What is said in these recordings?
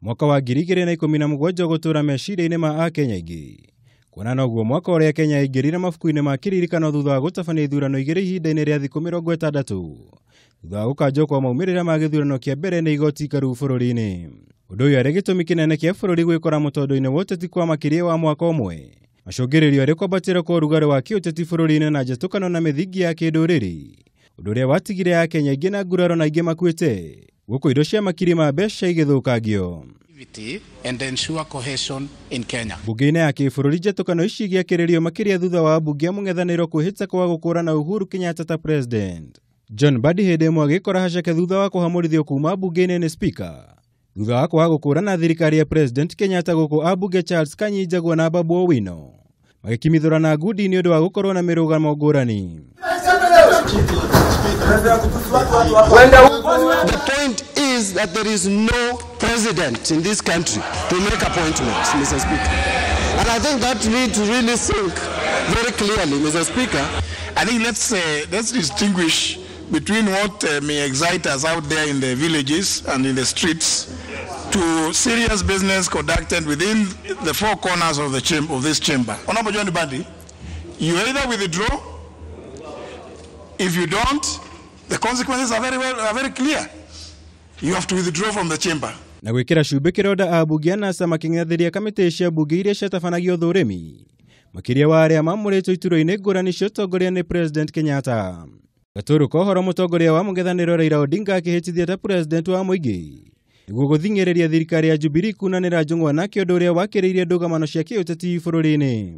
Mwaka wa 2017 ũgũtũra meciria-inĩ ma akenya aingĩ kuona noguo mwaka ũrĩa Kenya yaingĩrire mabuku-inĩ ma kĩririkano thutha wa gũtabania ithurano igĩrĩ ihinda-inĩ rĩa thikũ 60 thutha wa gũkanjwo kwa maumĩrĩra ma gĩthurano kĩa mbere nĩ igoti ikaru bũrũri-inĩ. Ũndũ ũyũ arĩ gĩtũmi kĩnene kĩa bũrũri gwĩkora mũtondo-inĩ wa ũteti kwa makĩria wa mwaka ũmwe. Macũngĩrĩrio arĩ kwambatĩra kwa ũrugarĩ wa kĩũteti bũrũri-inĩ na njatũkano na mĩthingi ya kĩndũrĩrĩ, ũndũ ũrĩa watigire akenya aingĩ na nguraro na aingĩ makuĩte gũkũ indo cia makiri ma mbeca igĩthũkangio. And ensure cohesion in Kenya. Bunge-inĩ ya kĩbũrũri njatũkano ici igĩakĩrĩrio makĩria thutha wa ambunge a mũng'ethanĩro kwĩhĩta kwa gũkũrana Uhuru Kenyatta ta president. John Mbadi hĩndĩ ĩmwe agĩkora haceke thutha wa kũhamũrithio kuma bunge-inĩ nĩ speaker thutha wa kwaga gũkũrana thirikari ya president Kenyatta gũkũ ambunge Charles Kanyi Njagua na Babu Owino magĩkimithũrana ngundi nĩ ũndũ wa gũkorwo na mĩrũgamo ngũrani. The point is that there is no president in this country to make appointments, Mr. Speaker. And I think that needs to really sink very clearly, Mr. Speaker. I think let's distinguish between what may excite us out there in the villages and in the streets to serious business conducted within the four corners of the of this chamber. Honorable John Mbadi, you either withdraw. If you don't, the consequences are very clear. You have to withdraw from the chamber. Na gwĩkĩra cumbĩ kĩronda ambunge a NASA makĩng'ethĩria kamĩtĩ cia mbunge iria ciatabanagio thũrĩmi makĩria wa arĩa mamũrĩtwo iturwa-inĩ ngũrani cia ũtongoria nĩ President Kenyatta. Gatũrũ ka ũhoro mũtongoria wa mũng'ethanĩro Raila Odinga akĩhĩtithia ta president wa mũingĩ nĩguo gũthing'ĩrĩria thirikari ya Jubilee kunanĩra njũng'wa nake ũndũ ũrĩa wakĩrĩirie ndũgamano cia kĩũteti bũrũri-inĩ.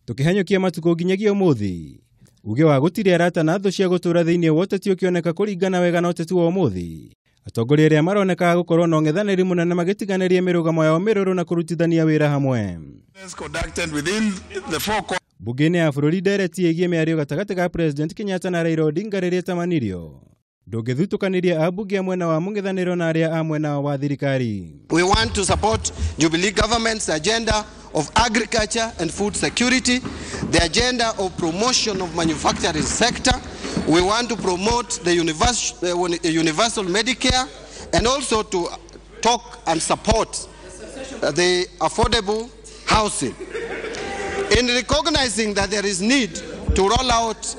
Tũkĩhanyũkia matukũ nginyagia ũmũthĩ, uge wa gũtirĩ arata na thũ cia gũtũra thĩinĩ wa ũteti ũkĩoneka kũringana wega na ũteti wa ũmũthĩ. Atongoria arĩa maronekaga gũkorwo na ũng'ethanĩri mũnene magĩtiganĩria mĩrũgamo yao mĩrũrũ na kũrutithania wĩra hamwe. Bunge-inĩ ya bũrũri ndereti ĩgiĩ mĩario gatagatĩ ga President Kenyatta na Raila Odinga rĩrĩa ĩtamanirio ndũngĩthutũkanĩria ambunge a mwena wa mũng'ethanĩro na arĩa a mwena wa thirikari. We want to support Jubilee government's agenda of agriculture and food security, the agenda of promotion of manufacturing sector. We want to promote the universal Medicare and also to talk and support the affordable housing. In recognizing that there is need to roll out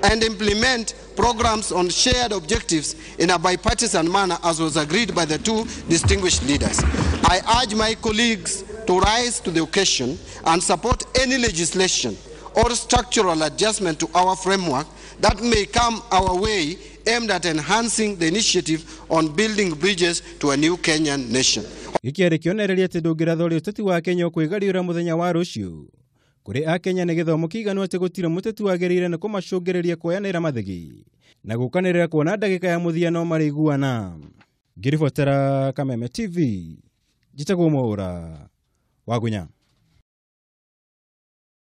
and implement programs on shared objectives in a bipartisan manner as was agreed by the two distinguished leaders, I urge my colleagues to rise to the occasion and support any legislation or structural adjustment to our framework that may come our way aimed at enhancing the initiative on building bridges to a new Kenyan nation. Gĩkĩ arĩ kĩonereria atĩ ndũngĩratha ũrĩa ũteti wa Kenya ũkwĩgariũra mũthenya wa rũciũ. Kũrĩ akenya nĩ gĩthomo kĩiganu atĩ gũtirĩ mũteti wagĩrĩire nĩ kũmacũngĩrĩria kuoyanĩra mathegi na gũkanĩrĩra kuona ndagĩka ya mũthia no marĩiguana. Ngĩribotera Kameme TV, njĩtagwo Mwaũra wa Gunya.